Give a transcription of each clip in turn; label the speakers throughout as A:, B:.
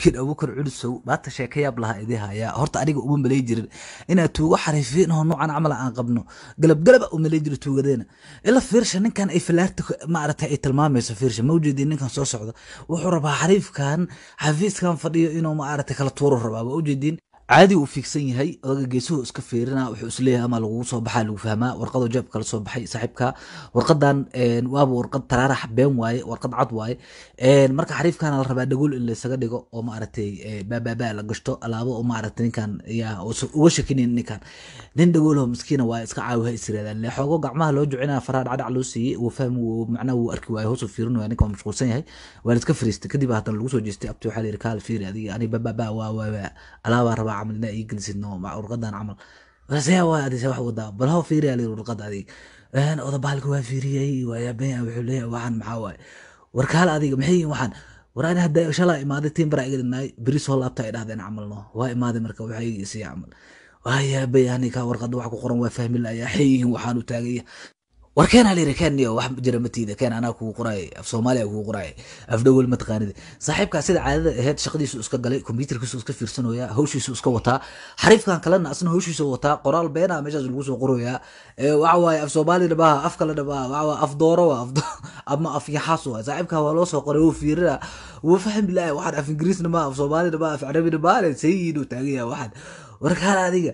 A: Abuukar Culusow maanta sheeko yaab lahaa idii hayaa. Horta aniga uma malay jirin inaad tuugo xariifiin oo noocan camal aan qabno, galabgalaba u malay jiro tuugadeena. Ila fiirsha ninkan ay falaarta maaragtay ay tilmaamayso. Fiirsha, ma ujeedin ninkan soo socda? Wuxuu rabaa xariifkan xafiiskan fadhiyo inuu maaragtay kala tuuro rabaa. Waa ujeedin, caadi uu fiigsan yahay odaga, geesuhu iska fiirina. Wuxuu isleeyahay ama lagugu soo baxaa, lagu fahmaa. Warqaduu jeebka kala soo baxay saaxiibka. Warqadan waaba warqad taraarax been waaye, warqad cad waaye. Marka xariifkana la rabaa dhagool in laysaga dhigo oo maaragtay baababa la gashto alaabo oo maaragtay ninkan yaa uusan uga shakinin. Ninkan nin dhagoolho miskiina waaye, iska caawi ha israadaan. Le xoogo gacmaha loo jucinaa, faraha dhacdhac loo siiyey. Wuu fahmi, macnaha wuu arki waaye, hoos u fiirinaya. Ninkan waa mashquulsan yahay, waa la iska fariistay. Kadib haddana lagu soo jeestay. Abti, waxaa la yidhi, kaal fiiri adiga, ani bababa waa alaabaa rabaa camal inaa ii gelisid no warqadan camal. See waa adi, see wax wadaa? Bal hoo fiiriyaa la yidhi warqada adiga. Oda bahalka waa fiiriyey, waa yaaban yahay. Wuxuu leeyahay, waxaan maxaa waaye? Warkaal adiga, maxay yihiin waxaan? War ani hadda shalaa imaaday, timbara iga dhinaay, beri soo laabta ay dhahdeen camal. No waa imaaday, marka waxaa iga isiiya camal. Waa yaabay ani ka warqada wax ku qoran waa fahmi laaya. Xay yihiin waxaan u taagaya? War keen hala yidhi, keen niyo, wax jira matiida, keen anaa kugu qoraay, af Soomaaliya kugu qoraay, af dhowol mataqaanida. Saaxiibkaa sida caadada ahayd shaqadiisu iska galay, kombiyuutarkiisu iska fiirsanooyaa, hawshiisu iska wataa. Xariifkan kalena asna hawshiisu wataa. Qoraal beenaa meeshaas lagu soo qorayaa. Waxa waaye af Soomaalina maaha, af kalena maaha, waxa waaye af dooro waa af ama af yaxaas waa. Saaxiibkaa waa loo soo qoray, wuu fiirina, wuu fahmi laaya. Waxaan af Ingiriisna maaha, af Soomaalina maaha, af Carabina maaha, sayiin uu taagan yahay waxaan. Warkaala adiga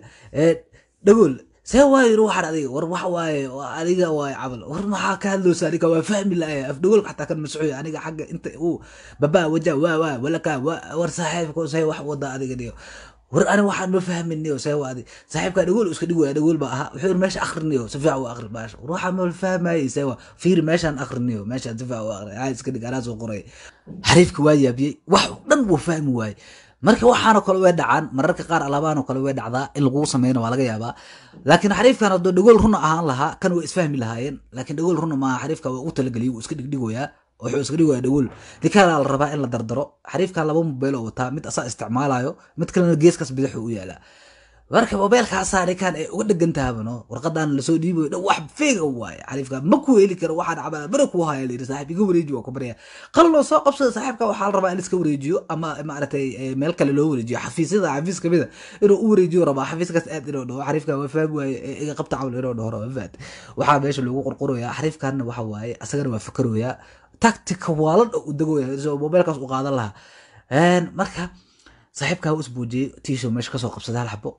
A: dhagool, see waayo yiri waxaan adiga? War waxa waaye adiga waaye camal. War maxaa ka hadloosa aniga? Waa fahmi laaya af dhagoolka xataa kan masxuuy aniga xagga inta uu babaa waja waa waa walaka waa. War saaxiibka, see wax wada adiga dhiyo? War ani waxaan ma fahmin niyo, see waa adi? Saaxiibka dhagool iska dhig waaya, dhagool baa ahaa. Wuxuu yiri, meesha akhriniyo, si fiican u akhri baasha. War waxaan ma fahmayay, see waa? Fiiri meeshaan akhriniyo, meeshaan si fiican u akhri, iska dhig anaa soo qoray. Xariifka waa yaabiyey, wax dhan wuu fahmi waayey. Marka waxaanoo kale way dhacaan mararka qaar, alaabahan oo kale way dhacdaa in lagugu sameyna waa laga yaabaa. Laakiin xariifkan hadduu dhagool runa ahaan lahaa, kan way isfahmi lahaayeen. Laakiin dhagool runa maaha xariifka, waa u talageliyey, wuu iska dhigdhigoyaa, wuxuu iska dhigoyaa dhagool. Ninkaana la rabaa in la dardaro. Xariifkan laba mobile oo wataa, mid asaa isticmaalayo, mid kalena geeskaas bidixu u yaalaa. Marka mobeelkaasaa ninkan ay uga dhegan tahabano. Warqadan lasoo dhiibayo dhan wax feega waaye, xariifka ma ku heli karo waxaan camal, mana ku haya. Layidhi, saaxiib iga wareeji, waa ku barya. Qalin soo qabsada. Saaxiibka waxaa la rabaa in iska wareejiyo ama maaragtay meel kale loo wareejiyo, xafiisyada xafiis kamida inuu u wareejiyo rabaa. Xafiiskaas aad inuu dhaho, xariifka waa fahmi waaye, iga qabta camal inuu dhaho raba. Fahat waxaa meesha lagu qorqorayaa. Xariifkanna waxa waaye asagana waa fakaroyaa, tactica waalan oo u degoya isagoo mobeelkaas u qaadan lahaa. Marka saaxiibkaa u isbuujiyey, tiisho meesha kasoo qabsaday hal xabo,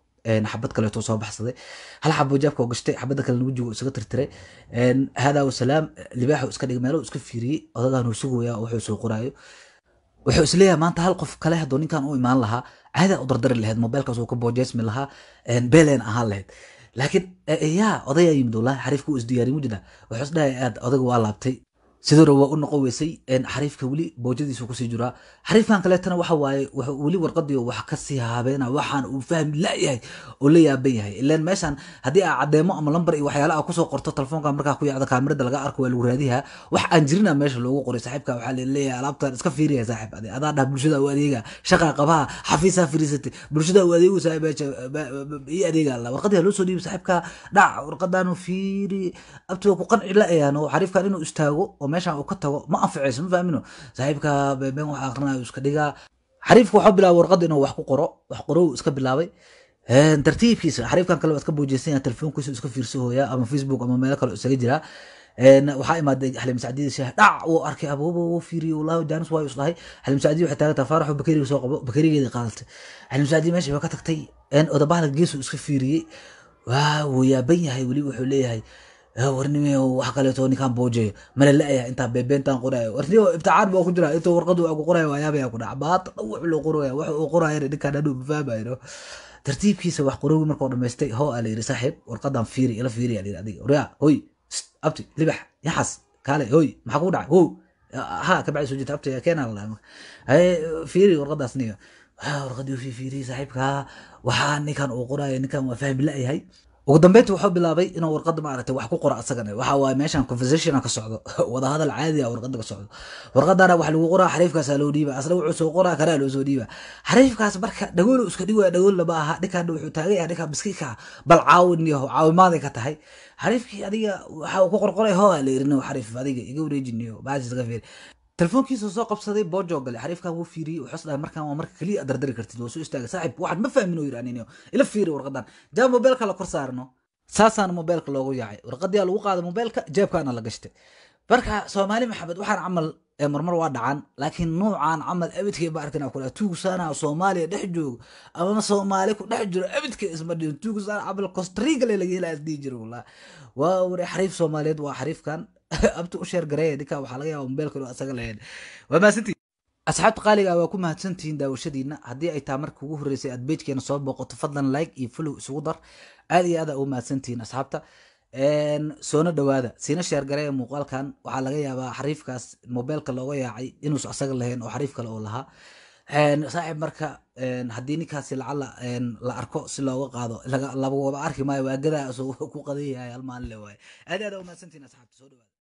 A: xabad kaleeto soo baxsaday, hal xabo jaabka oo gashtay, xabada kalena wejigu isaga tirtiray. Haadaa wasalaam, libaaxu iska dhigay, meelo iska fiiriyey. Odagaan uu sugayaa wuxuu soo qoraayo. Wuxuu isleeyahay, maanta hal qof kale hadduu ninkan u imaan lahaa, caada u dardari lahayd, mobeelkaas uu ka boojeysmi lahaa, beelen ahaan lahayd. Laakiin yaa odayaa yimid, wallahi xariifka uu isdiyaariy mujida. Wuxuu isdhahay aad odaga waa laabtay, sidoo waa u noqon weysay. Xariifka weli boojadiisu kusii jiraa. Xariifkan kaleetana waxa waaye wuxuu weli warqadii wax kasii habeena, waxaan uu fahmi la-yahay oo la yaaban yahay. Ilaan meeshan haddii aa cadeemo ama lambar iyo waxyaala aa kusoo qorto, telefoonka markaa ku yacdo, kaamirada laga arko, waa lagu raadiyaa. Wax aan jirina meesha loogu qoray. Saaxiibka waxaa laleeyahay, alaabtan iska fiiriya saaxiib, adi adaa dhah bulshada u adeega, shaqaa qabaha, xafiisaa firiisatay, bulshada u adeegu saaxiib, meesha ii adeega alla. Warqadii loo soo dhiibay saaxiibka, dhac warqadaanu fiiri, abtiga ku qanci la-ayaano. Xariifkan inuu istaago oo meeshan uu ka tago ma anficayso, ma fahmino. Saaxiibka been wax aqrinayo iska dhigaa. Xariifka wuxuu bilaabay warqadda inuu wax ku qoro, wax qorow iska bilaabay tartiibkiisa. Xariifkan kale waa iska boojeysan yahay, telefoonkiisa iska fiirsahooya ama Facebook ama meelo kale isaga jiraa. Waxaa imaaday Xalim Sacdiida shaah dhac, wuu arkay abuuba, wuu fiiriyey. Wallahi jaanis waayu isdhahay. Xalim Sacdiida waxay taagan tahay, Faaraxu bakeriga soo qabo, bakerigeedii qaadatay. Xalim Sacdiida meesha waa ka tagtay. Odabahala geesu iska fiiriyey, waa wuu yaaban yahay weli. Wuxuu leeyahay, warnimo wax kaleeto ninkaan boojeeyo mala la-ya, intaa beebeentaan qoraayo. Warnimo ibtixaan baa ku jira, intuu warqadu ku qoraayo waa yaabaya ku dhac baata dhan wuxuu loo qoraya, wax uu qorayana ninkaan hadhow ma fahmayno. Tartiibkiisa wax qorowgi markuu dhamaystay, hoo aa la yidhi, saaxiib warqadan fiiri, ila fiiri aa la yidhi adiga. Waryaa hoy, abti libax yaxas kaale, hoy maxaa kugu dhacay? How ha kabacdi soo jirta, abti keenaa la dhahay. Haye fiiri warqadaas niyo. Warqadii uu fiiriyey saaxiibka, waxaa ninkan uu qoraayo ninkan waa fahmi la-yahay. Ugu dambeyntii wuxuu bilaabay inuu warqadda maaragtay wax ku qoro asagana. Waxa waaye meeshan conversation ka socdo, wadahadal caadi ah warqadda ka socdo. Warqadana wax lagu qoraa, xariifkaasaa loo dhiiba, asna wuxuu soo qoraa kanaa loo soo dhiiba. Xariifkaas marka dhagool iska dhigaya, dhagool lama aha. Ninkan wuxuu taagan yahay ninkan miskiinka, bal caawin yaho, caawimaaday ka tahay. Xariifkii adiga waxa uu ku qorqoray, hoo la yiri, xariif adiga iga wareejiniyo baas iska fiir. Telefoonkiisa soo qabsaday, boojoo galay. Xariifkan wuu fiiriyey, wuxuu dhahay markaan waa marka keliya aad dardari kartid. Waa soo istaagay. Saaxiib, waxaad ma fahmin, uu yidhi, aniniyo ila fiiri warqadan. Jaa mobeelka la kor saarno, saasaana mobeelka loogu yaacay. Warqadii lagu qaaday, mobeelka jeebkaana la gashtay. Marka Soomaali Maxamed, waxaan camal marmar waa dhacan, laakiin nuucan camal abidkay ba arkin kula. Tuugsaana Soomaaliya dhex joogo ama Soomaali ku dhex jiro, abidkay isma dhihin tuugsaana camal Costa Rica laga helaa isdhihi jiro. Wallah waa wari xariif Soomaaliyeed, waa xariifkan. Abta u share gareeya ninka, waxaa laga yaabaa mobeelka inuu asaga lahayn. Waa mahadsantihiin asxaabta qaaliga ah, waa ku mahadsantihiin daawashadiina. Haddii ay tahay marka ugu horreysay aad page-keena soo booqato, fadlan like iyo follow isugu dar. Aad iyo aad aa ugu mahadsantihiin asxaabta. Soona dhawaada, siina share gareeya muuqaalkan. Waxaa laga yaabaa xariifkaas mobeelka looga yaacay inuusan asaga lahayn oo xariif kale oo lahaa. Saaxiib, marka haddii ninkaasi lacala la arko si looga qaado, laga wada arki maayo. Waa gadaa asoo ku qadan yahay hal maalin le waaye. Aad iyo aad aa u mahadsantihiin asxaabta, soo dhawaada.